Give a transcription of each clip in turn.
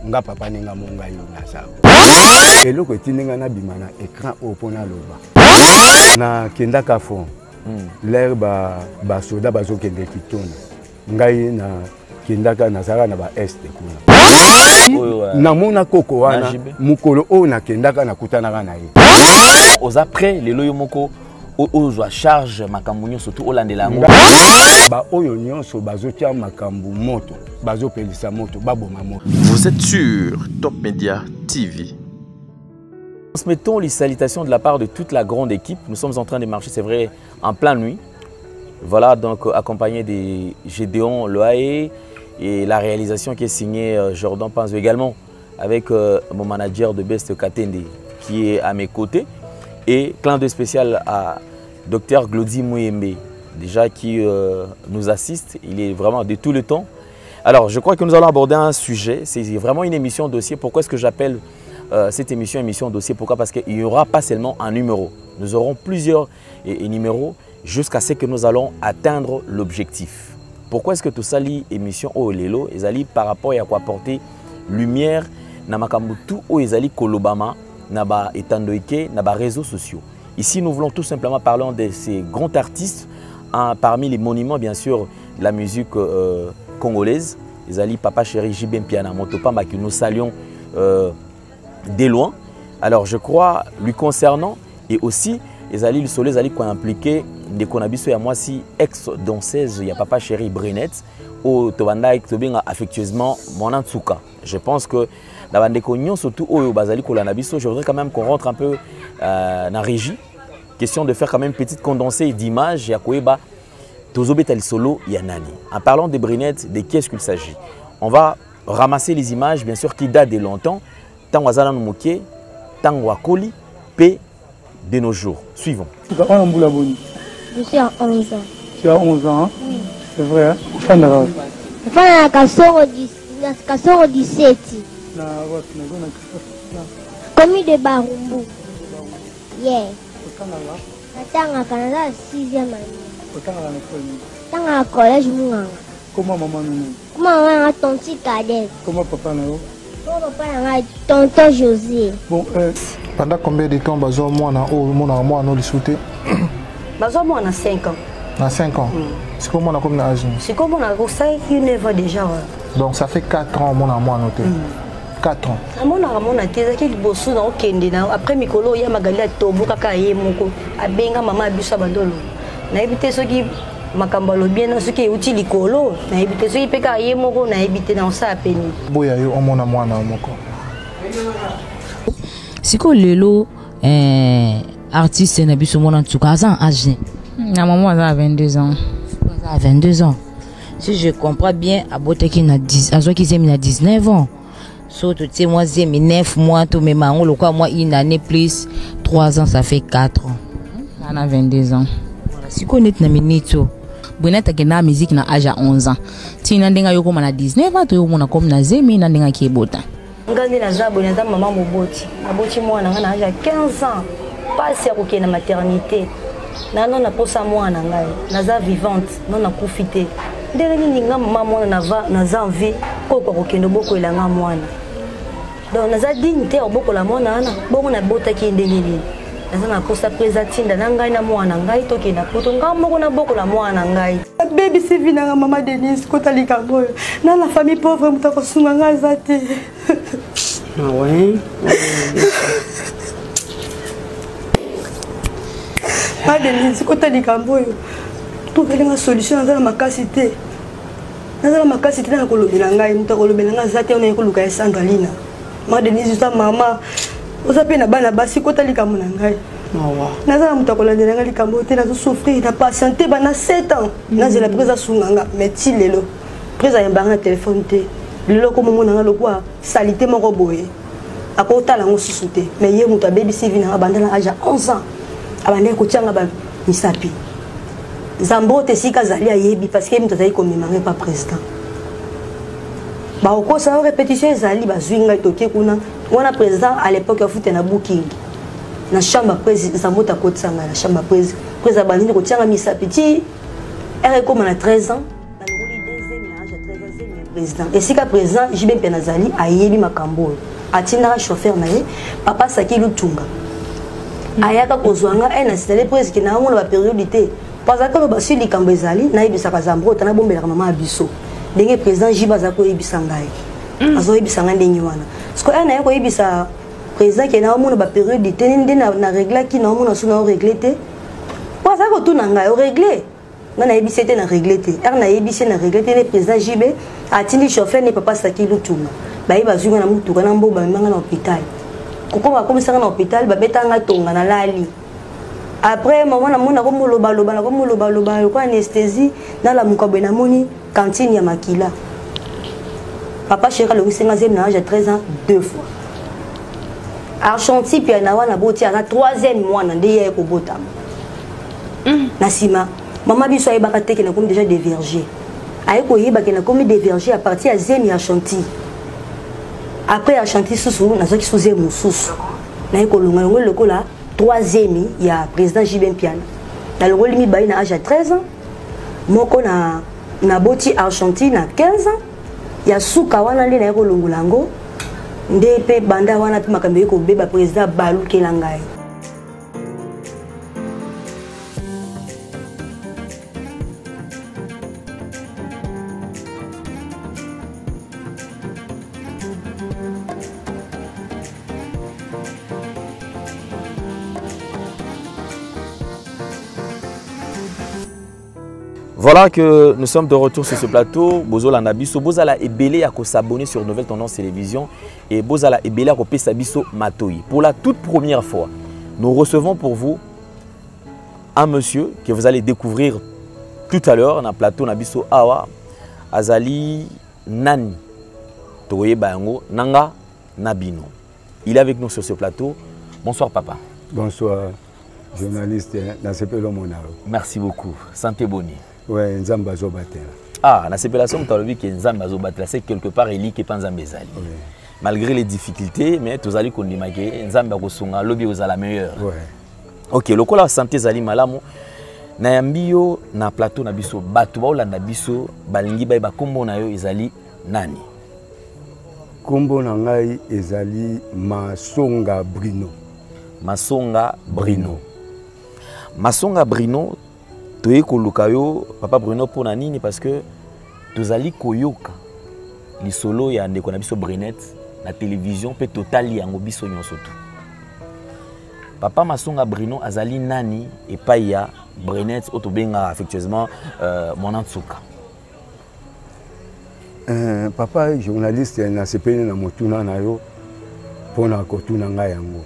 Nga papa ninga mo ngai yo naza. Eloko etindi nga nabima na écran oyo mpo naloba. Nakendaka front. L'heure ba basoda bazokende kitona. Ngai na kendaka nazalaka na ba est kuna. Namona koko wana mokolo oyo nakendaka nakutanaka na ye. Oza prêt lelo yo moko ozwa charge makambo nyonso tu olandela yango. Baoyo nyonso bazotia makambo moto, bazopelisa moto, baboma moto. Vous êtes sur Top Media TV. Transmettons les salutations de la part de toute la grande équipe. Nous sommes en train de marcher, c'est vrai, en pleine nuit. Voilà, donc accompagné de Gédéon Loaé et la réalisation qui est signée Jordan Panzo également, avec mon manager de Best Katende qui est à mes côtés. Et clin d'œil spécial à Docteur Glody Mouyembe, déjà qui nous assiste. Il est vraiment de tout le temps. Alors, je crois que nous allons aborder un sujet. C'est vraiment une émission dossier. Pourquoi est-ce que j'appelle cette émission émission dossier? Pourquoi? Parce qu'il n'y aura pas seulement un numéro. Nous aurons plusieurs numéros jusqu'à ce que nous allons atteindre l'objectif. Pourquoi est-ce que tout ça lit émission au lelo ezali par rapport à quoi apporter lumière na makambo tout oyo ezali kolobama na ba etandoike na ba réseaux sociaux. Ici, nous voulons tout simplement parler de ces grands artistes, hein, parmi les monuments bien sûr de la musique congolaise. Ezali Papa Chéri JB Mpiana Motopamba que nous saluons de loin. Alors je crois lui concernant et aussi ezali le soleil ezali quoi impliqué ndeko na biso ya mwasi ex danseuse ya Papa Chéri Brinette au tobanda tobenga affectueusement Mwana Nsuka. Je pense que na bandeko nyonso tout oyo bazali kolanda biso, je voudrais quand même qu'on rentre un peu na régie, question de faire quand même une petite condensée d'images ya koyeba tozobeta lisolo ya nani. En parlant de Brinette, de qui est-ce qu'il s'agit? On va ramasser les images bien sûr qui datent de longtemps, tango azala no moke, tango akoli pe de nos jours. Suivons. Je suis à 11 ans. Tu as 11 ans, hein? Oui. C'est vrai, hein? Ofanda wapi? Ofanda na Kasoro du, na Kasoro 17. Na wapi? Na zone ya Kasoro. Commune de Barumbu. Yeah. Otangaka? Natangaka, naza na 6e année. Otangaka na école nini? Natangaka na collège Munganga. Comment maman na yo? Comment maman na tonti Cadette? Comment papa na yo? Comment papa na ngai tonton José? Bon, pendant combien de temps bazo mwana o mona mwana no lisuté? Bazo mwana 5 ans. Na 5 ans. C'est comment on a comme âge? C'est comment on a 5 9 ans déjà. Ouais. Donc ça fait 4 ans mona mwana noté. 4 ans. Mona mona te zaki liboso na okende na après mikolo ya magali atobo kaka ye moko abenga mama biso bandolo. Na ebite soki makambo alobi na soki euti likolo na ebite soki pe kaka ye moko na ebite na osa peni. Boya yo omona mwana moko. Siko lelo artiste na biso mona ntuka aza en âge. Na maman aza à 22 ans. Aza à 22 ans. Si je comprends bien, abotaki na 10, azwaki zemi na 19 ans. So tu sais moi zemi 9 mois to mema ngo lokwa moi une année plus 3 ans ça fait 4 ans. Ana 22 ans. Voilà, siko net na minute. Bwena take na musique na âge à 11 ans. Tina ndenga yoko na 19 ans to yoko na comme na zemi na ndenga kiebota. Ngandi na za bwena za mama moboti. Maboti mwana nga na âge à 15 ans. Passe ya kokende na maternité. Na non na posa mwana ngai. Naza vivante, non na kufi te. Ndenge nini nga mama mwana na va na za envie koko kokende boko elanga mwana. Donc naza digne te oboko la mwana wana, bongo na botaki ndenge nini. Naza na posa presa tinda na ngai na mwana ngai toke na poto nga moko na boko la mwana ngai. Baby Sylvie na mama Denise kota likambo oyo. Na la famille pauvre moto akosunga ngai aza te. Ah ouais. Ma Denise kota likambo oyo. Tozali nga solution naza na makasi te. Naza na makasi te na kolobela ngai, moto akolobela ngai aza te, oyo naye koluka ya Sandra Lina. Ma Denise oza mama, oza pe na bana basi, kota likambo na ngai. Mawa. Naza na moto akolandela ngai likambo te, nazo souffrir, na patienter banda 7 ans. Nazela mpe asunga nga, mais ti lelo. Prise ayambaka na téléphone te. Lelo komomona nga lokwa salité moko boye. Akotala yango susu te. Mais ye moto abebisi vie na nga banda na âge ya 11 ans. Abandaki kotia nga ba misapi. Zambote esika azali ayebi parce que ye moto azali komema ngai pa président. Bakokosa yo répétition ezali bazwi ngai toke kuna. Wana président à l'époque afuta na booking. Na chambre président Zambote akotisa ngai na chambre président. Président abandi kotia nga misapi ti heure ekoma na 13 ans. Président esika président JB mpe nazali ayebi makambo oyo, atindaka chauffeur na ye, papa Saki Lutunga, ayaka kozwa nga e na sitale presque na yango na baperiode te, po azalaki oloba si likambo ezali nayebisaka Zambrota, nabombelaka mama ya biso. Ndenge président JB aza koyebisa ngai, azoyebisa ngai ndenge wana. Siko e naye koyebisa président ke naomona baperiode te, nde na reglaki, naomona so nao regle te, po azalaki kotuna ngai oregle. Nga nayebisi ye te na regle te. Ere nayebisi ye na regle te, nde président JB atindi chauffeur ne papa Saki Lutunga, baye bazwi nga na motuka na mbo, bamema nga na hôpital. Kokoma bakomisa nga na hôpital, babeta nga tonga, nalali. Après mama namoni nakomolobaloba, nakomolobaloba lokola anesthésie. Nalamuka boye, namoni cantine ya makila. Papa chéri alongisi nga zemi na age ya 13 ans deux fois. Archanti pia na wana boti aza troisième mwana nde ye kobotama. Na nsima mama biso ayebaka te ke nakomi déjà dévergé. Aye koyeba ke nakomi dévergé à partir ya zemi ya Archanti. Après Archanti susu nazwaki su zemi mosusu, naye kolonga yango lokola troisième ya président JB Mpiana. Nalongoli mibale na age ya 13 ans, moko na naboti Argentine na 15 ans ya suka wana nde naye kolongola yango. Nde mpe banda wana mpe makambo eye kobeba, président balukela ngai. Voilà que nous sommes de retour sur ce plateau. Bozolanda biso, bozala ebele ya s'abonner sur Nouvelle Tendance Télévision et bozala ebele ya kopesa biso matoi. Pour la toute première fois, nous recevons pour vous un monsieur que vous allez découvrir tout à l'heure dans le plateau na biso awa. Azali nani, toyeba yango nanga na bino. Il est avec nous sur ce plateau. Bonsoir papa. Bonsoir journaliste, nasepeli omona yo. Merci beaucoup. Santé boni? Ouais, Nzambe azobatela. Ah, nasepela so moto alobi ke Nzambe azobatela, c'est quelque part eliki epa Nzambe ezali. Oui. Malgré les difficultés, mais tozali kondima ke Nzambe akosunga, lobi ozala meilleur. Ouais. Ok, lokola santé ezali malamu, nayambi yo na plateau na biso. Bato baolanda biso balingi bayeba nkombo na yo ezali nani? Nkombo na ngai ezali Masonga Brino. Masonga Brino. Masonga Brino, toye koluka yo papa Bruno mpona nini? Parce que tozali koyoka lisolo ya ndeko na biso Brinette na télévision mpe totali yango biso nyonso tu. Papa Masonga Bruno azali nani epai ya Brinette oyo tobengaka affectueusement mwana nsuka? Papa journaliste, nasepeli na motuna na yo mpona kotuna ngai yango.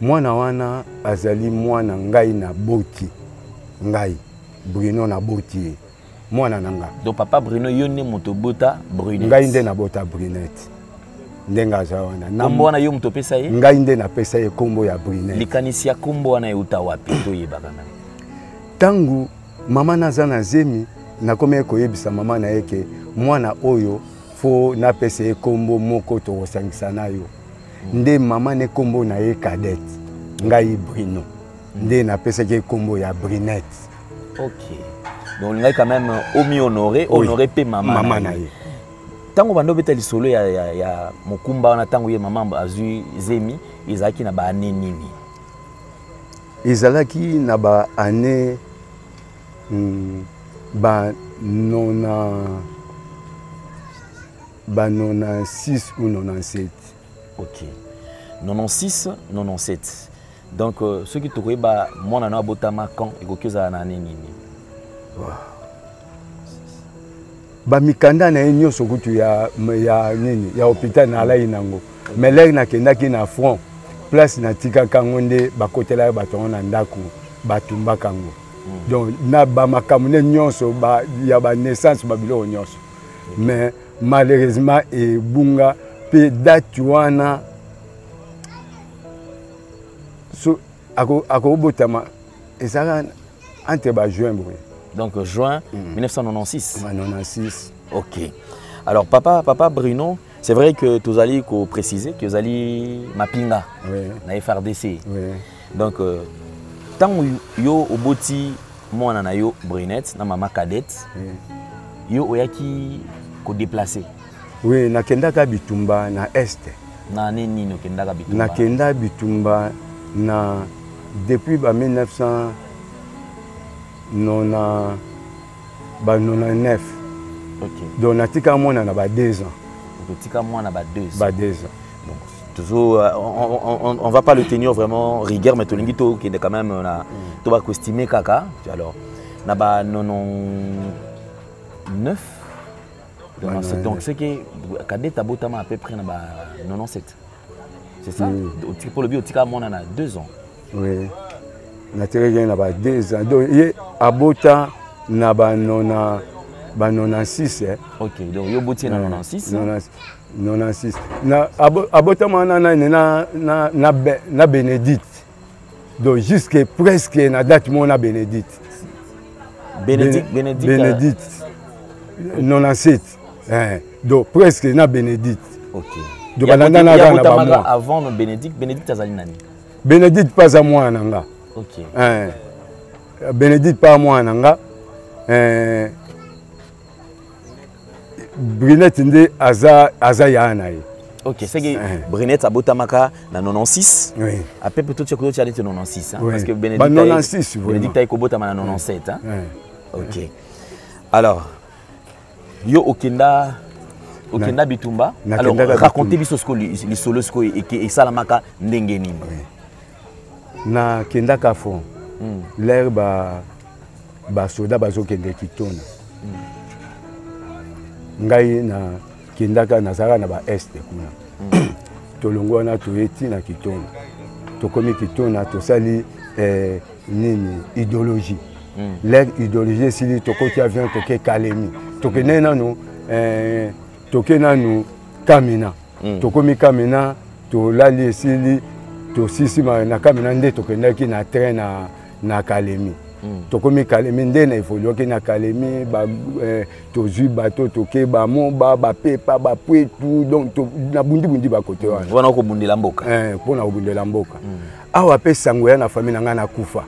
Mwana wana azali mwana ngai naboti, ngai Bruno naboti ye, mwana na nga. Donc papa Bruno, yo nde moto obota Brunette? Ngai nde nabota Brunette, ndenge aza wana. Kombo wana yo moto opesa ye? Ngai nde napesa ye kombo ya Brunette. Likanisi ya kombo wana euta wapi? Toyebaka na ntango mama naza na zemi, nakomi koyebisa mama na ye ke mwana oyo fo napesa ye kombo moko tokosangisa na yo. Nde mama ne kombo na ye Cadette, ngai Bruno. Nde napesaki ye kombo ya Brunette. Ok, donc olingaki quand même omi honoré, honoré mpe mama, mama na ye. Ntango bando obeta lisolo ya mokumba wana, ntango ye mama azwi zemi, ezalaki na baane nini? Ezalaki na baane ba nona ba 96 ou 97. Ok, 96 97. Donc soki tokoyeba mwana na abotama quand, ekoki ozala na ane nini? Wow. Bamikanda na ye nyonso kutu ya nini ya hôpital na alai nango, mais lere nakendaki na front, place natikaka yango nde bakotelaka bato yango na ndako, batumbaka yango. Donc na bamakambo nde nyonso ya banaissance, babiloko nyonso, mais malheureusement ebunga. Mpe date wana so akobotama ezalaka entre bajuin boye. Donc juin 1996. 96. Ok, alors papa Bruno, c'est vrai que tozali kopréciser que ozali mapinga, oui, na FRDC. Oui. Donc ntango yo oboti mwana na yo Brunette na mama Cadette, oui, yo oyaki Kodéplacer. Oui, nakendaka bitumba na Est. Na année nini okendaka bitumba? Nakenda bitumba na depuis ba 1900 nona ba 99. Okay. Donc natika mwana na ba 2 ans. Otika mwana ba 2 ans. Ba 2 ans. Donc toujours on va pas le tenir vraiment rigueur, mais tolingi to kende quand même na to ba estimer kaka. Alors na ba 99. Donc, donc c'est que cadet abotama à peu près na ba 97. C'est ça? Oui. Pour le but otika mwana na 2 ans. Oui. Natikaki na ba 2 ans. Donc ye abota na ba nona ba 96 eh. OK, donc yo boti na 96. 96. Na abotama na na na na na, na Bénédicte. Donc jusque presque na date moko na Bénédicte. Bénédicte, Bénédicte. Bénédicte 97. Eh, donc presque na Bénédicte. OK. Donc balanda na na ba mois. Avant no Bénédicte, Bénédicte azali nani? Bénédicte pas à moi na nga. OK. Eh, Bénédicte pas moi na nga. Eh, Brunette nde aza aza ya na ye. Ok, c'est que Brunette abotamaka na 96. Oui. À peu près tout ce que tu as dit 96 hein, oui. Parce que Bénédicte ba 96 vraiment. Bénédicte ayi kobotama na 97 hein. Oui. OK. Alors yo okenda okenda bitumba. Alors racontez biso ce que lisolo ce que esalamaka ndenge nini. Oui. Nakendaka front. L'air ba basoda bazokende kitona. Ngai nakendaka, nazalaka na ba Est kuna. Tolongo wana toye ti na Kitona. Tokomi Kitona, tosali nini idéologie. L'air idéologie esili, tokoti avion, toke Kalemi. Tokende nanu toke nanu Kamina. Tokomi Kamina, tolali esili, tosisi na Kamina nde tokendaki na train na Kalemi. Tokomi Kalemi nde na evoluaki na Kalemi, ba tozwi bato toke bamoba bapepa bapwetu, donc na bundi-bundi bakote wana. Wana okobundela mboka. Mpona kobundela mboka. Awa mpe sango ya na famille na ngai nakufa.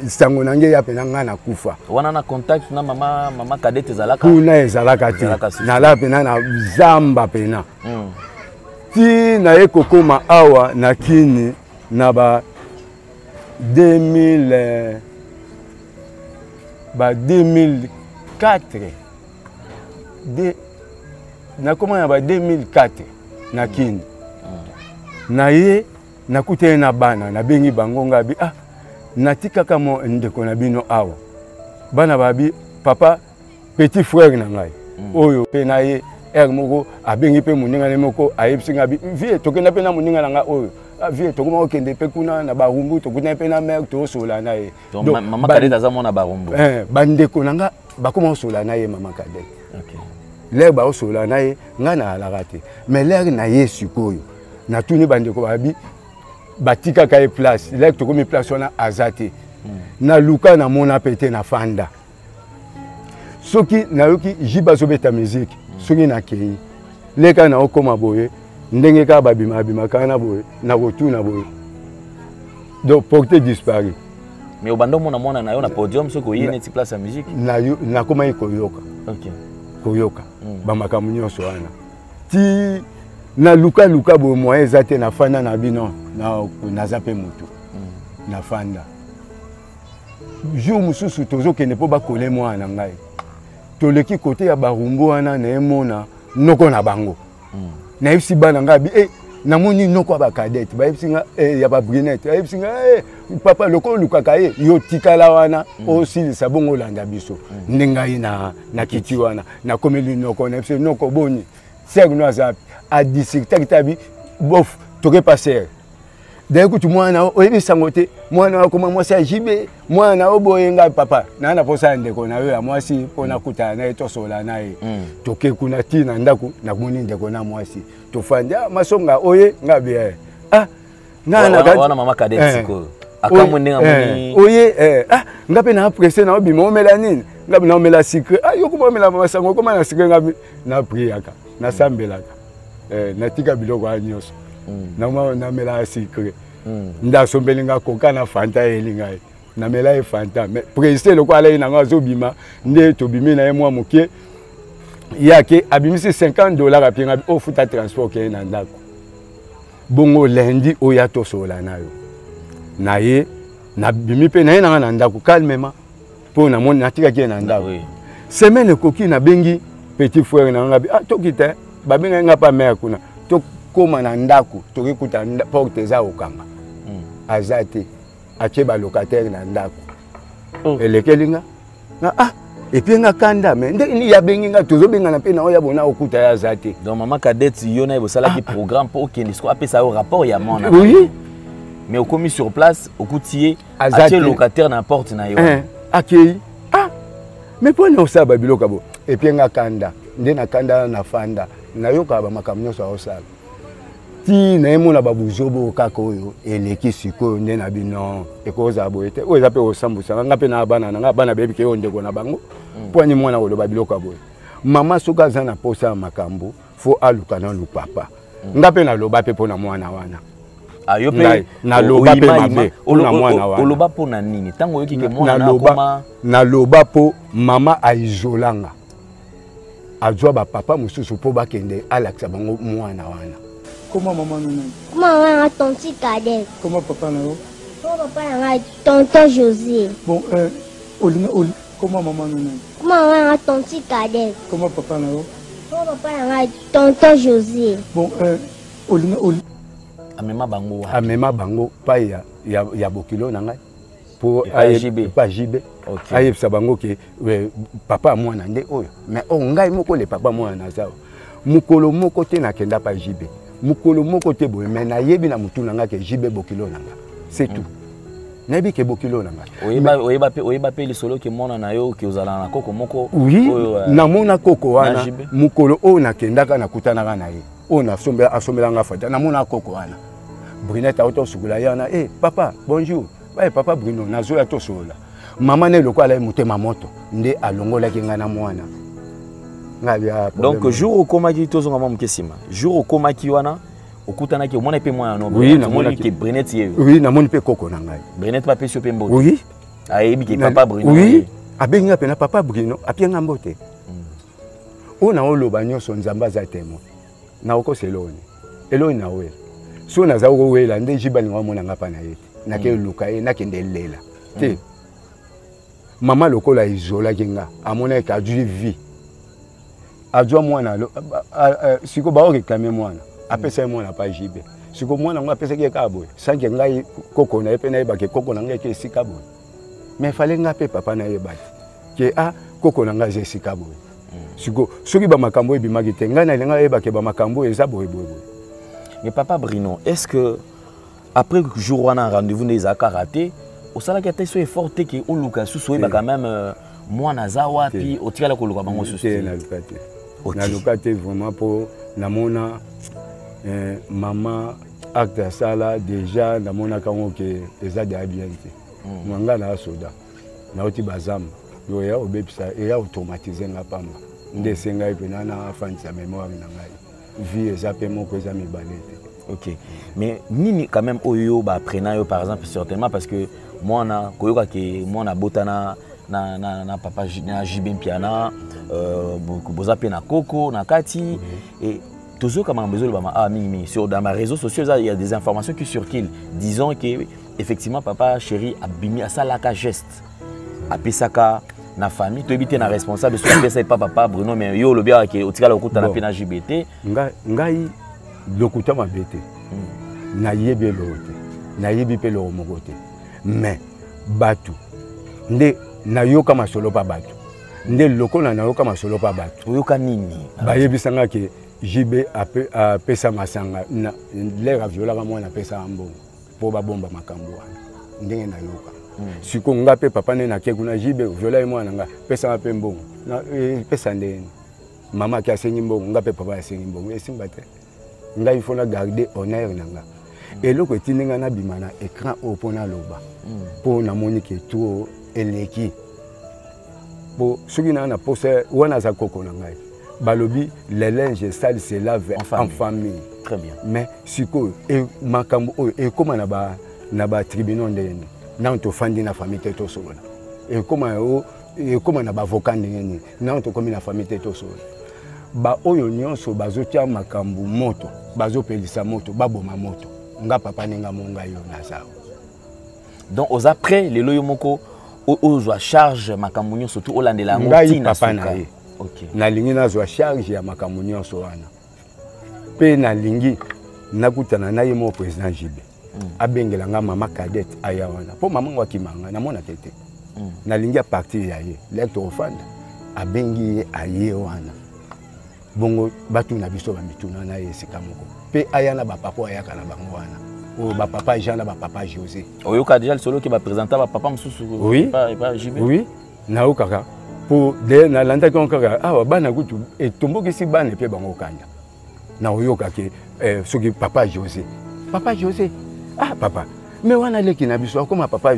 Sango na ngai ya mpe na ngai nakufa. Wana na contact na mama cadette ezalaka? Kuna ezalaka te. Nala mpe na zamba mpe na. Ti naye kokoma awa na Kini na ba 2000 ba 2004 de nakoma na ba 2004 na Kini. Na ye nakutani na bana, nabengi bango ngabi ah natikaka mo ndeko na bino awa. Bana babi papa petit frère na ngai oyo pe na ye r moko abengi pe moninga ne moko ayebisi ngai bi vie tokenda pe na moninga na ngai oyo. Ah, vie tokoma kokende pe kuna na Barumbu, tokutani pe na mère tosola na ye. Donc, mama Cadette aza mwana Barumbu. Bandeko na nga bakoma kosola na ye mama Cadette. Okay. L'air baosola na ye nga na alaka te. Mais l'air na ye sikoyo natuni bandeko babi batikaka ye place, l'air tokomi place wana aza te. Naluka namona pe te na fanda. Soki nayoki jiba azobeta musique, soki nakei leka na okoma boye ndenge kaka babima abimaka na boye nakotuna boye, donc porté disparu. Mais obanda omona mwana na yo na podium soki oye neti place ya musique? Nakomaki koyoka. Okay. Koyoka bamakambo nyonso wana ti nalukaluka boye moyen eza te, nafanda na bino naza mpe motu nafanda. Jour mosusu tozokende mpo bakole mwana na ngai, toleki kote ya Barumbu wana nayemona noko na bango. Nayebisi bana ngai bi namoni noko ya bacadette, bayebisi nga ya babrinette, bayebisi nga papa loko olukaka ye yo tikala wana osilisa bongo olanda biso. Nde ngai na kiti wana nakomeli noko, nayebisi noko boni sere no aza adisirtaki tabi bof toke pa sere. D'ailleurs kutu mwana oyebi sango te, mwana akoma mwasi ya jibe, mwana oboye ngai papa na na posa ya ndeko na yo ya mwasi mpo nakutana na ye tosola na ye. Toke kuna ti na ndako namoni ndeko na mwasi tofandi, ah, masonga oye ngai bi ah nga na wana mama cadette sikoyo akamwe ndenge amoni oye ah nga mpe na pressé na obima omela nini, nga na omela sucré, ah yo kuma omela masango okoma na sucré, nga na priaka nasambelaka natika biloko ya nyonso. Namela sucré nde asombeli nga koka na fanta eyeli ngai namela ye fanta, mais pressé lokola alei nango azobima nde tobimi na ye mwa moke. Ye ake abimisi 50 dollar, apienga ofuta transport okeye na ndako. Bongo lundi oyo atosolola na yo na ye. Nabimi mpe naye nanga na ndako calmement, mpo namoni natikaki ye na ndako. Semaine ekoki, nabengi petit frère na nga: "Ah, toki te." Babengaki nga pa mare kuna. Tokóma na ndako, tokikuta porte eza kokanga. Aza te, atie balocataire na ndako. Elekeli nga na ah, et puis nga kanda. Mais ndenge nini yabengi nga, tozobengana mpe na oyo bona okuta ye aza te. Donc mama Cadette, yo na ye bosalaki programme mpo okende siko apesa yo rapport ya mwana. Oui. Mais okomi sur place, okuti ye atie locataire na porte na yo. Akei. Ah, mais mpo na osala babiloko bo, et puis nga kanda nde na kanda na fanda, nayokaka bamakambo nyonso aosala ti nayemona babuzobo kaka oyo eleki sikoyo. Nde na bino ekozala boye te, oyo eza mpe kosambwisanga nga mpe na bana na nga. Bana bayebi ke oyo ndeko na bango. Mpo ani mwana koloba biloko ya boye? Mama soki aza na posa ya makambo, fo aluka nanu papa. Nga mpe naloba mpe mpo na mwana wana. Ah, yo mpe naloba mpe mabe mpo na mwana wana. Oloba mpo na nini ntango oyoki ke mwana akoma? Naloba mpo mama aizolanga, azwa bapapa mosusu mpo bakende alakisa bango mwana wana. Comment mama no nani? Comment mama na tonti Cadette? Comment papa na yo? Comment papa na ngai tonton José? Bon, euh, olinga oli comment mama no nani? Comment mama na tonti Cadette? Comment papa na yo? Comment papa na ngai tonton José? Bon, euh, olinga oli Amema bango wapi? Amema bango pai ya bokilo na ngai po epa JB, ayebisa bango ke papa ya mwana nde oyo. Mais oyo ngai moko le papa mwana naza mokolo moko te nakenda pa JB, mokolo moko te boye. Mais nayebi na motu na ngai ke JB bokilo na nga, c'est tout. Nayebi ke bokilo na ngai. Oyeba mpe lisolo ke mwana na yo ke ozala na koko moko? Oui, namona koko wana mokolo oyo nakendaka, nakutanaka na ye oyo asombelanga fata. Namona koko wana Brunette auta osukola ye wana. E papa, bonjour. Baye papa Bruno, nazoya tosolola. Mama na eloko alai motema moto nde alongolaki ngai na mwana. Donc jour okomaki, tozonga mwa moke nsima, jour okomaki wana, okutanaki, omona mpe mwana no? Oui, namoni ke Brunette ye. Oui, namoni mpe koko na ngai. Brunette bapesi yo mpe mbote? Oui. Ayebi ke papa Bruno? Oui, abengi nga mpena papa Bruno, apie nga mbote. Oyo na oloba nyonso, Nzambe aza témoin. Nakokosa eloni eloni na wela so naza kowela nde jiba alinga omona nga mpa na ye te. Nake luka ye, nakende elela te. Mama lokola izolaki nga, amonaki azwi vie, azwa mwana. Siko baoreklame mwana, apesa ye mwana pa JB. Siko mwana yango apesaki ye kaka boye sanke ngai koko na ye mpe nayebake koko na ngai eke esika boye. Mais fale nga mpe papa nayeba te ke a koko na ngai aza esika boye. Siko soki bamakambo oyo ebimaki te, ngai nalinga nayebake bamakambo oyo eza boye boye boye. Mais papa Bruno, est ce que après jour wana rendez-vous nde ezalaka raté, osalaki ata so effort te ke oluka susu, oyeba quand même mwana aza wapi? Otikala koluka bango susu? Te, naluka te, naluka te vraiment, mpo namona mama acte asala déjà, namonaka yango ke eza deya bien te. Nga na soda, nauti bazamba, yo eya obebisa, eya otraumatize nga pamba. Nde esengai mpena nafandisa mémoire na ngai. Vie eza mpe moko, eza mibale te. Ok, mais nini quand même oyo baaprena yo par exemple? Certainement parce que mwana koyoka ke mwana abotana na papa na JB Mpiana, boza mpe na koko na kati. Et tozoyoka makambo ezolobama awa mingimingi sur dans ma réseaux sociaux, il y a des informations qui circulent disant que effectivement papa chéri abimi, asalaka geste, apesaka na famille. Toyebi te na responsable soki apesa epa papa Bruno. Mais yo olobi awa ke otikala kokutana mpe na JB te. Ngai lokuta mabe te, nayebi eloko te, nayebi mpe eloko moko te. Mais bato nde nayoka masolo mpa bato, nde lokola nayoka masolo mpa bato. Oyoka nini? Bayebisanga ke JB apesa masanga lere aviolaka mwana, apesaka mbongo mpo babomba makambo wana. Ndenge nayoka sikoyo, nga mpe papa nde nake kuna: "JB viola ye mwana nga, pesanga mpe mbongo." Pesa ndenge mama ake asengi mbongo, nga mpe papa asengi mbongo, esimba te. Ngai fo na garder honneur na nga. Eloko etindi ngai nabima na écran oyo mpo naloba, mpo namoni ke to eleki, mpo soki naa na posa wana aza koko na ngai. Balobi le linge sale se lave en famille. Très bien. Mais sikoyo makambo oyo ekóma na batribunaux ndenge nini? Nano tofandi na famille te, tosolola. Ekóma na baavocat ndenge nini? Nano tokómi na famille te, tosolola. Baoyo nyonso bazotia makambo moto, bazopelisa moto, baboma moto. Nga papa ninga monga yo naza. Donc oza prêt lelo yo moko ozwa charge makambo nyonso tu olandela yango ngai papa na ye. Okay. Nalingi nazwa charge ya makambo nyonso wana mpe nalingi nakutana na ye moko président JB. Abengela nga mama cadette aya wana mpo mama ngo akima nga namonaka te. Nalingi a partir ya ye lere tokofanda, abengi ye aye wana bongo batuna biso bamituna na ye esika moko mpe aya na bapapa ayaka na bango wana oyo bapapa Jean na bapapa José. Oyoka déjà lisolo ke baprésenta bapapa mosusu? Oui, oui, nayokaka mpo de nalandaki yango kaka awa bana kutu etombokisi bana mpe bango kanda nakoyoka ke eh, soki papa José, papa José, ah papa me wana leki na biso akoma papa,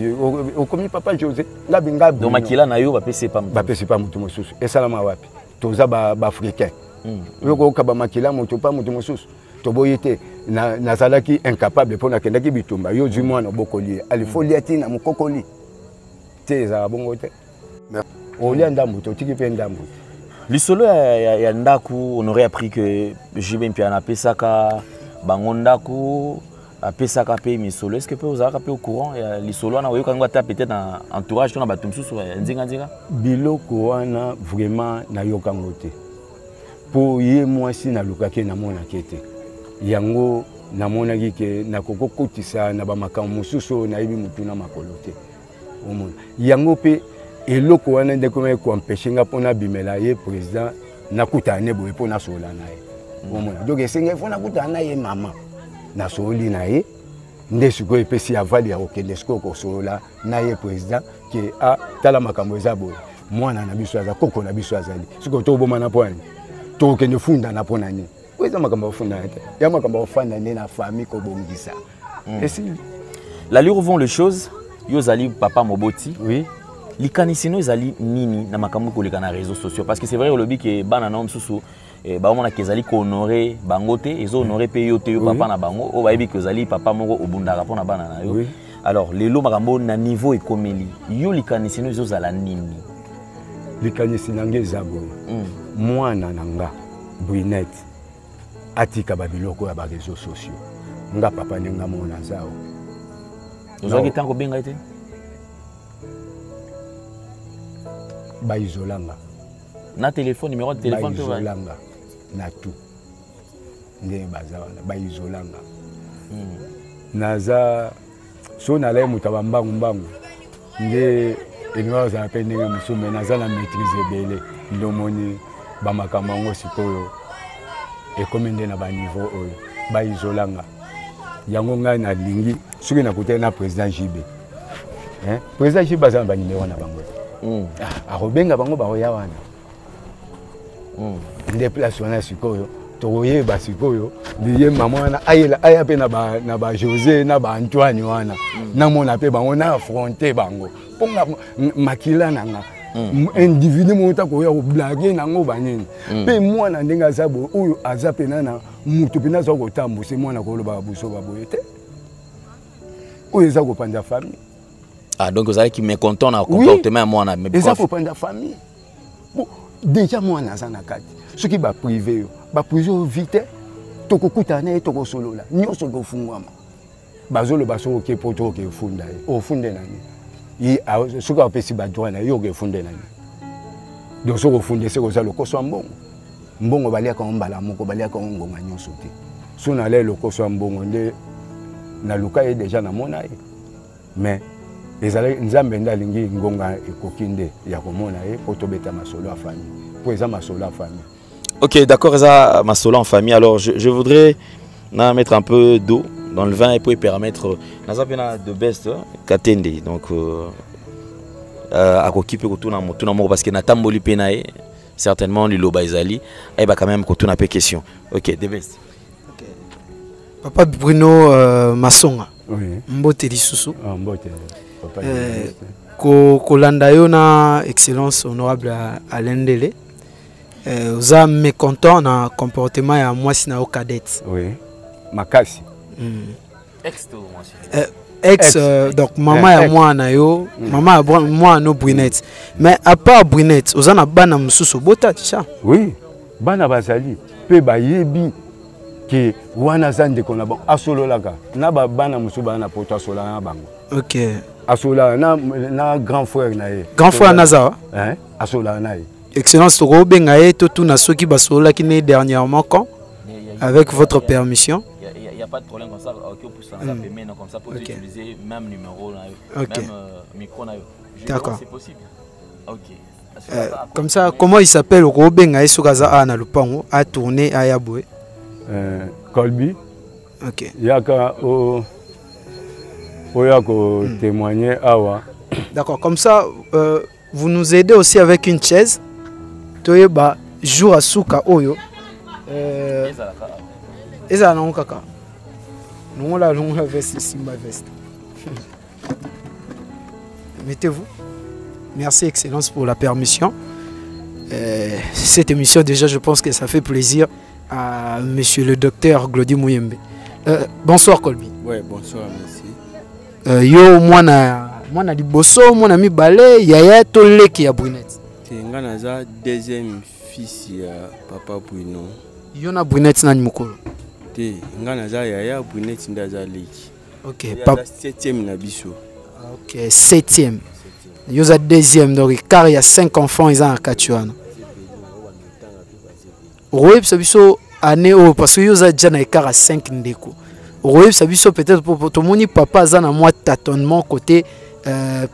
okomi papa José ngabi ngabi. Donc makila na yo bapesi pa bapesi pa motu mosusu esalama wapi? Toza baafricain ba oyo kokaba makila moto pa moto mosusu toboyi te. Nazalaki incapable mpo nakendaki bitumba. Yo ozwi mwana obokoli ye alifo lia ntina mokokoli te, ezalaka bongo te. Olia ndambo te, otiki mpe ndambo te. Lisolo ya ndako, on aurait appris que JB Mpiana apesaka bango ndako, apesaka mpe misolo. Est ce que mpe ozalaka mpe au courant ya lisolo wana? Oyoka yango ata peut-être na entourage to na bato mosusu ya nzinganzinga? Biloko wana vraiment nayoka yango te mpo ye mwasi nalukaki namonaki te yango. Namonaki ke nakokokotisa na bamakambo mosusu oyo nayebi motu na makolo te. Omona yango mpe eloko wana nde komaki koempêche nga mpo nabimela ye président, nakutana ne boye mpo nasolola na ye. Omona, donc esengeli fo nakutana na ye mama, nasololi na ye nde sikoyo epesi avali ya kokende sikoyo kosolola na ye président ke a tala makambo eza boye, mwana na biso aza, koko na biso azali, sikoyo tobomana mpo nani? Tokokende fundana mpo na nini? Oyo eza makambo ya kofundana te, ya makambo ya kofanda nde na famille kobongisa esili. L'allure vont les choses, yo ozali papa moboti. Oui. Likanisi no ezali nini na makambo koleka na réseaux sociaux? Parce que c'est vrai, olobi ke bana na yo mosusu baomonaka ezali kohonore bango te, ezohonore mpe yo te, yo papa na bango oyo bayebi ke ozali papa moko obundaka mpo na bana na yo. Alors lelo makambo na niveau ekomeli yo, likanisi no ezozala nini? Likanisi na ngai eza boye: mwana na nga Brunette atika babiloko ya bareseau sociaux. Nga papa ndenge moko naza o Ozwaki ntango kobenga ye te? Baizolanga. Na telefone, numéro de téléphone mpe? Baizolanga na tout ndenge baza wana, baizolanga. Naza so nalai moto ya bambangu mbangu nde elingi kozala mpe ndenge mosusu, me naza na maîtrise ebele. Nde omoni bamakambo yango sikoyo ekomi nde na baniveau oyo baizolanga yango. Ngai nalingi soki nakutani na président JB, hein? Président JB aza na banimero na bango te. Ah, akobenga bango, bakoya wana nde place wana sikoyo tokoyeba sikoyo liye mama wana ayela aya mpe na ba José na ba Antoine wana, namona mpe bango, na affronte bango mpo nga makila na nga individu moko ta koya koblage nango banini mpe mwana ndenge aza boye oyo aza mpena na moto mpena aza kotambwisa mwana kolobaka busoba boye te, oyo eza kopanza famille. Ah, donc ozalaki mécontent na comportement ya mwana? Eza kopanza famille. Bon, déjà mwana aza na kati, soki baprive yo, baprive yo vi te, tokokutana na ye, tokosolola nyonso kofungwama. Bazoloba soki oke po to oke efunda ye, ofunde nani? Ye soki apesi badroit na ye, yo oke efunde nani? Donc soki ofunde, seke oza lokoso ya mbongo. Mbongo baliaka yango mbala moko, baliaka yango ngonga nyonso te. So nalai lokoso ya mbongo nde naluka ye déjà, namona ye, mais ezalaki Nzambe nde alingi ngonga ekoki nde ya komona ye mpo tobeta masolo ya famille, mpo eza masolo ya famille. Ok, d'accord, eza masolo en famille. Alors je voudrais na mettre un peu d'eau dans le vin et puis permettre naza mpe na The Best, hein, Katende. Donc akoki mpe kotuna motuna moko parce que natamboli mpe na ye, certainement liloba ezali ayeba quand même kotuna mpe question. Ok, The Best. Papa Bruno Masonga. Oui. Mbote lisusu. Ah, mbote papa. Kolanda yo na excellence honorable Alain Ndele, oza mécontent na comportement ya mwasi na yo cadette. Oui, makasi. Ex to mwasi? Ex, donc mama ya mwana yo, mama ya mwana no Brunette. Mais à part Brunette, oza na bana mosusu obota déjà? Oui. Bana bazali mpe bayebi ke wana aza ndeko na bango, asololaka na bana mosusu bana na poto, asololaka na bango. Asololaka na grand frère na ye. Grand frère naza? Hein? Asololaka na ye. Excellence, tokobenga ye, totuna soki basololaki ne dernièrement quand, avec votre permission. Il n'y a pas de problème comme ça. Ok, on pousse ça comme ça pour utiliser même numéro, même micro. D'accord. C'est possible. Ok. Comme ça, comment il s'appelle? Okobenga ye soki aza awa na lopango, atourne aya boye. Colby. Ok. Yaka o oya kotémoigner awa. D'accord, comme ça vous nous aidez aussi avec une chaise. Toyeba jour ya suka oyo ezala nango kaka. Longola, longola veste, simba veste. Mettez-vous. Merci, Excellence, pour la permission. Cette émission, déjà, je pense que ça fait plaisir à monsieur le docteur Glody Mouyembe. Bonsoir, Colby. Oui, bonsoir, merci. Yo, mwana, mwana liboso, mwana mibale, yaya to leki ya Brunette? Te, nga naza deuxième fils ya papa Bruno. Yo na Brunette nani mokolo? Te, nga naza yaya, Brunette nde aza leki. Ok, Ye pap aza septième na biso. Ok, septième. Yo za deuxième, donc car il y a 5 enfants, ils ont un kati wana. Okoyebisa biso année oyo, parce que yo oza déjà na écart à 5 ndeko. Okoyebisa biso peut-être po tomoni papa aza na mwa tâtonnement côté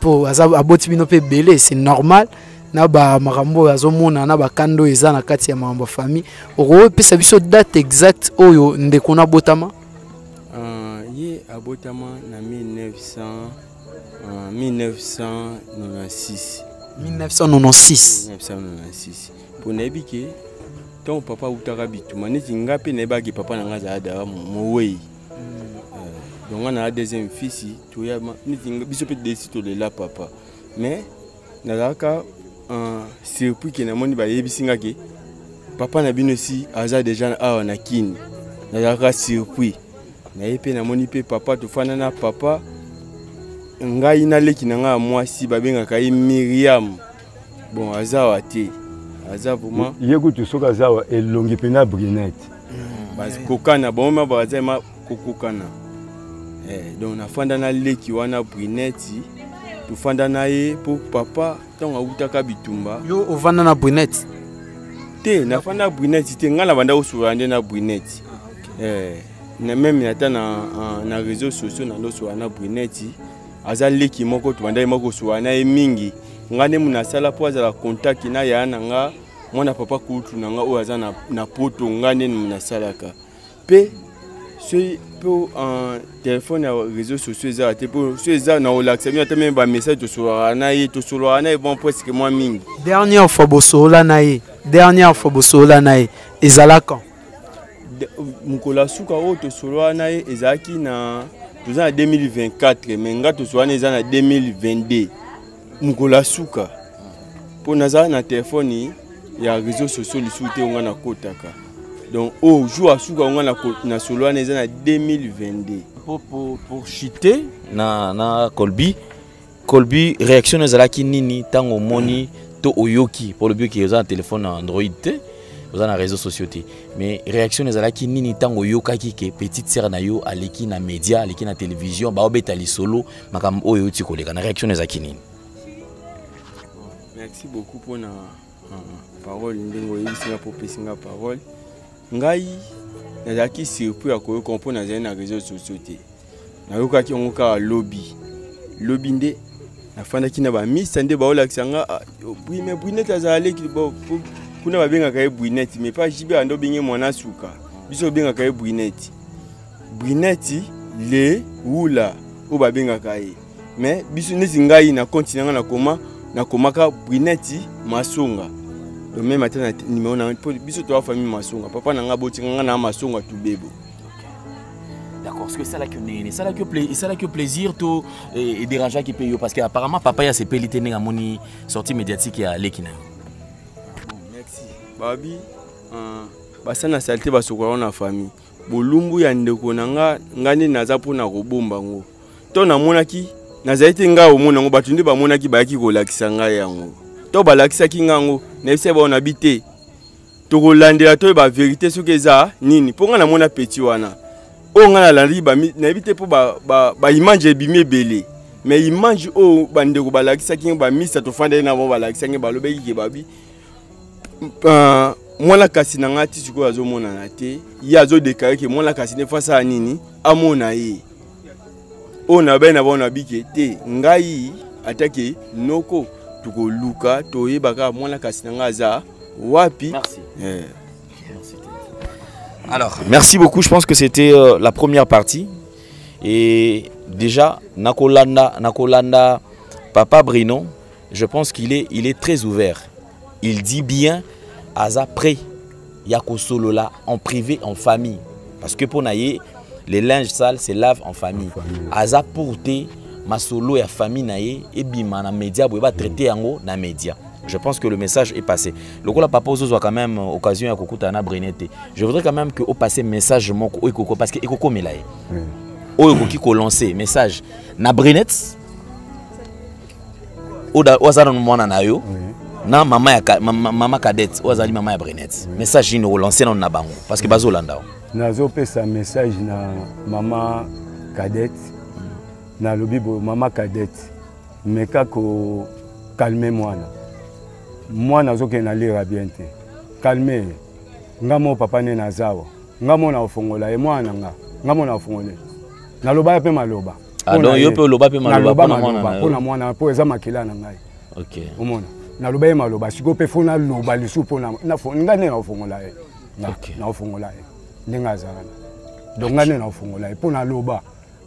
po aza aboti bino mpe ebele, c'est normal na ba makambo oyo azomona na bakando oyo eza na kati ya makambo ya famille. Okoyebisa biso date exacte oyo ndeko na botama? Ye abotama na 1900, 1996. 1996. 1996. Mpo nayebi ke ntango papa autaka bituma, neti nga mpe nayebaki papa na nga azala dara mowei. Donc nga na deuxième fils, toya neti biso mpe desi tolela papa, mais nazalaka surpris ke namoni bayebisi nga ke papa na bino si aza déjà awa na Kini. Nazalaka surpris naye mpe namoni mpe papa, tofanda na papa, ngai naleki na ngai ya mwasi babengaka ye Miriam. Bon, aza awa te, aza vraiment ye kutu soki aza awa, elongi mpena Brunette. Kokana bango ma baza ma kokokana. Donc nafanda na leki wana Brunette, tofanda na ye mpo papa ntango awutaka bitumba. Yo ovanda na Brunette? Te, nafanda Brunette te, ngai na banda kosola nde na Brunette. Na même ata na réseaux sociaux na ndosola na Brunette. Aza leki moko tobandaki moko kosola na ye mingi. Ngai nde mona asala mpo azala contact na yaya na nga, mwana papa kutu na nga oyo aza na poto. Ngai nde mona asalaka mpe soki mpo telefone ya réseaux sociaux ezala te, mpo so eza na kolakisa bino ata meme bamessage tosololaka na ye, tosololaka na ye bon presque mwa mingi. Dernière fois bosolola na ye, dernière fois bosolola na ye ezala quand? Mokolo ya suka oyo tosolola na ye ezalaki na, toza na 2024, mais nga tosolola na eza na 2022 mokolo ya suka, mpo nazala na telefone ya réseaux sociaux lisusu te, nga nakotaka. Donc oyo jour ya suka nga na solo wana eza na 2022. Pour chuter na Colby, Colby, réaction ezalaki nini ntango omoni to oyoki? Po olobi oke oza na telefone na Android te, oza na réseaux sociaux te, mais réaction ezalaki nini ntango oyokaki ke petite sœur na yo aleki na média, aleki na télévision, baobeta lisolo makambo oyo euti koleka? Na réaction ezalaki nini? Merci beaucoup mpona parole ndenge oyebisi nga mpo opesi nga parole. Ngai nazalaki surpris ya koyoka mpo nazali na réseaux sociaux te. Nayokaki yango kaka lobi lobi nde nafandaki na bamisa nde baolakisa nga, ah, mais Brunette azala leki kuna babengaka ye Brunette, mais pas JB ando obenge mwana suka, biso obengaka ye Brunette. Brunette le wula oyo babengaka ye, mais biso neti ngai na compte na nga nakoma, nakomaka Brunette Masonga. Donc même ata na numéro na mpo biso toa famille Masonga, papa na nga abotinga nga na Masonga Tubebo. D'accord, ce que ça là que né, ça là que plaisir, ça là que plaisir to et dérangeant qui paye parce que apparemment papa ya sepeli te ndenge amoni sortie médiatique ya leki na yo. Bon, merci. Babi, basana saleté basokola na famille. Bolumbu ya ndeko na nga, nga nde naza mpona kobomba ngo. To namonaki, nazali te ngai omona yango, bato nde bamonaki bayaki kolakisa ngai yango. To balakisaki ngai yango, nayebisaki bango na bi te. Tokolandela toyeba verité soki eza nini mpo ngai namona petit wana oyo ngai nalandi nayebi te mpo baimage ba, ba ebimi ebele mais image oyo bandeko balakisaki ngai bamisa tofandaki na bango balakisaki ngai balobaki ke babi mwana kasi na ngai ti sikoyo azomonana te ye azodeklare ke mwana kasi nde fo asala nini amona ye oyo nabai na bango nabike te ngai atake noko tokoluka toyeba kaka mwana kasi na ngai aza wapi. Merci. Eh. Merci. Alors, merci beaucoup. Je pense que c'était euh, la première partie. Et déjà, Nakolanda, Nakolanda, Papa Brino, je pense qu'il est, il est très ouvert. Il dit bien, Aza prêt, Yako Solola, en privé, en famille. Parce que pour naye, les linges sales se lavent en famille. En famille. Aza pour te, masolo ya famille naye, ebima na média, boye ba traiter yango na média. Je pense que le message est passé. Lokola papa ozozwa quand même euh, occasion ya kokuta na Brenete. Je voudrais quand même que au passé message moko oyo ekoko parce que ekokomela ye. Oyo ekoki ko lancer message na Brenete oyo aza nanu mwana na yo na mama ya mama cadette oyo azali mama ya Brenete. Message nini okolancer nanu na bango parce que bazolanda yo. Nazopesa message na mama cadette. Nalobi boye mama cadette meka ko calme mwana mwana azokende na lira bien te calme ye nga mo papa nde naza awa nga mo nakofongola ye mwana na nga nga mo nakofongola ye naloba ye mpe maloba ah, donc yo mpe oloba mpe maloba mpo na mwana mpo eza makila na ngai okay. omona naloba ye maloba sikoyo mpe fo naloba lisusu mpo ngai nde nakofongola ye nakofongola ye ndenge azala na donc ngai nde nakofongola ye mpo naloba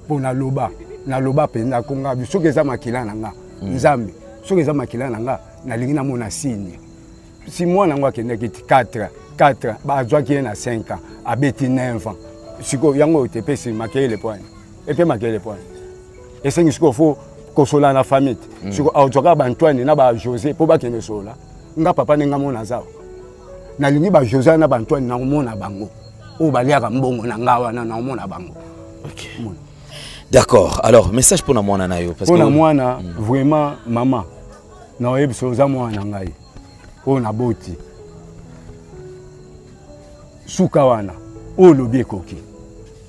mpo naloba naloba mpenza konga soki eza makila na nga mm. nzambe soki eza makila na nga nalingi namona signe si mwana yango akendaki 4 4 bazwaki ye na 5 ans abeti 9 ans sikoyo yango oyo te epesi makelele pwani epe makelele pwani esengi sikoyo fo kosola na famille te mm. sikoyo azwaka baantoine na bajosé mpo bakende solola nga papa ndenge amona aza nalingi ba José na ba Antoine nakomona bango oyo baliaka mbongo na nga wana nakomona bango okay. D'accord. Alors, message pour na mwana na yo parce que mwana mm. vraiment maman na oyebisa oza mwana na ngai oyo naboti suka wana oyo olobi ekoki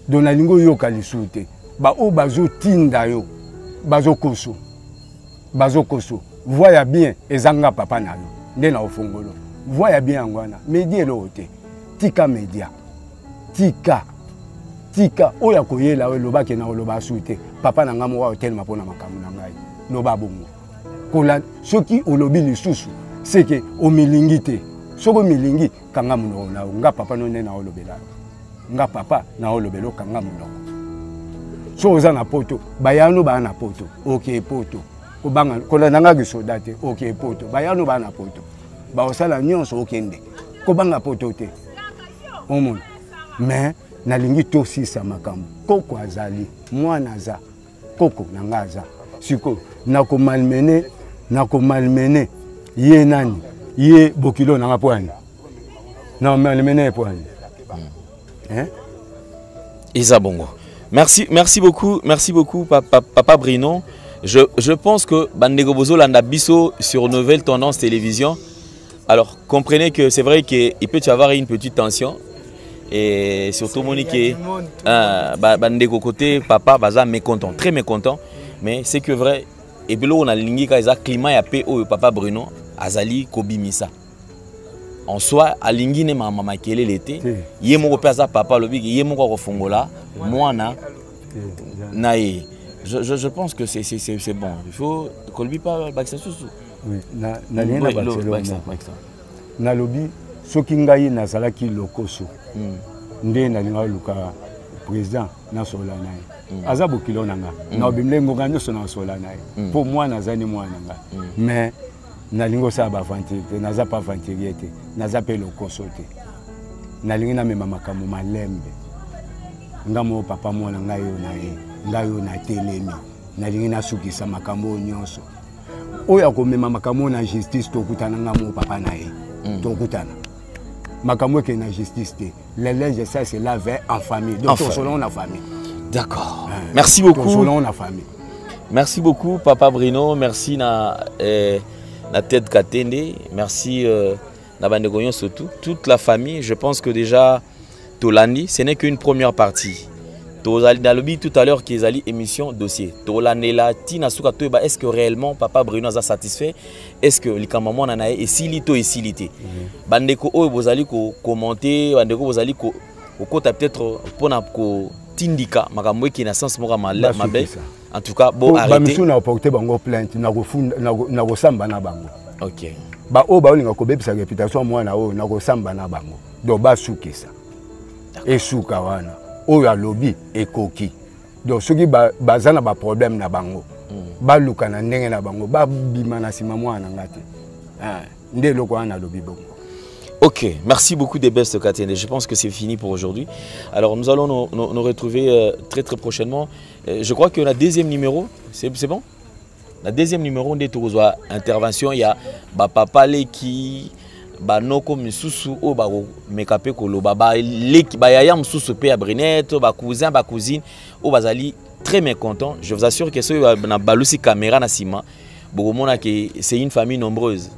donc nalingi oyoka lisusu te baoyo bazotinda yo bazokoso bazokoso voix ya bien eza nga papa na yo nde na ofongolo voix ya bien yango wana media eloko te tika media tika tika oyo akoyela oyo elobaki na oloba asu te papa na ngai moko akotelema mpo na makambo na ngai loba bongo kola soki olobi lisusu seke omilingi te soki omilingi kanga monoko na yo nga papa no nde naolobela yo nga papa naolobela okanga monoko soki oza na poto bayano baa na poto okee poto kobanga kolanda nga kisoda te okee poto bayano baa na poto baosala nyonso okende kobanga poto te omona mais nalingi tosisa makambo koko azali mwana aza koko na nga aza sikoyo nakomalmene nakomalmene ye nani ye bokilo na nga mpo ani na malmene ye mpo ani hein? Eza bongo. Merci, merci beaucoup, merci beaucoup, papa, papa Bruno. Je, je pense que Bandeko Bozolanda biso sur Nouvelle Tendance Télévision. Alors, comprenez que c'est vrai qu'il peut y avoir une petite tension. Et surtout, Monique, euh, Bandeko côté, papa, baza mécontent, très mécontent. Mais c'est que vrai, et puis là, on a lingi ka climat ya paix oyo papa Bruno azali kobimisa. En soi, alingi ne mama makelele te. Ye moko pe aza papa alobi ye moko akofongola mwana na ye. Je, je, je pense que c'est c'est bon. Il faut kolobi pas bakisa susu. Oui, na nalingi na bakisa nalobi soki ngai nazalaki lokoso mm. nde nalingaki luka président nasola na ye mm. aza bokilo na nga mm. naobimile ngonga nyonso nasola na ye mpo mm. mwana aza ni mwana na nga mm. mais nalingi osala baaventure te naza mpe aventurier te naza mpe lokoso te nalingi namema makambo malembe nga moko papa mwana ngai oyo na ye ngai oyo natelemi nalingi nasukisa makambo oyo nyonso oyo akomema makambo oyo na justice tokutana nga moko papa na ye mm. tokutana makambo ekende na justice te le linge ça se lave en famille donc tosolongo na famille d'accord hein. merci beaucoup tosolongo na famille merci beaucoup papa Bruno merci na eh, na tête Katende merci euh, Na bandeko nyonso tout, toute la famille, je pense que déjà tolandi, ce n'est qu'une première partie. Tozali nalobi tout à l'heure qu'ezali émission dossier. Tolandela tina suka toyeba est-ce que réellement papa Bruno aza satisfait? Est-ce que likambo mwana na ye esili to esili te? Bandeko oyo bozali ko commenter, bandeko bozali ko kokota peut-être mpona kotindika makambo eke na sens moko ya mabe. En tout cas, bo arrêter. Bamisusu na porter bango plainte, na kosamba na bango. OK. Ba oyo baolinga kobebisa réputation mwana oyo, na kosamba na bango. Donc basukisa. Esuka wana. Oyo alobi ekoki. Donc soki baza na ba problème na bango, baluka na ndenge na bango, babima na nsima mwana na nga te. Ah, nde eloko wana alobi bongo. Ok, merci beaucoup des Best Katende. Je pense que c'est fini pour aujourd'hui. Alors nous allons nous retrouver très très prochainement. Je crois que la deuxième numéro, c'est bon? La deuxième numéro, on est toujours intervention, il y a ba papa leki, ba noko misusu o ba mekape koloba, ba leki, ba yaya misusu pe ya Brinette, ba cousin, ba cousine, o bazali très mécontent. Je vous assure que ceux na balusi caméra na sima, bokomona que c'est une famille nombreuse.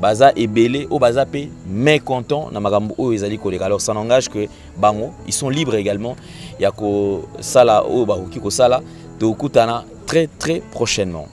Baza ebele o baza pe mécontent na makambo oyo ezali koleka. Alors ça n'engage que bango, ils sont libres également. Ya ko sala oyo bakoki kosala, tokutana très très prochainement.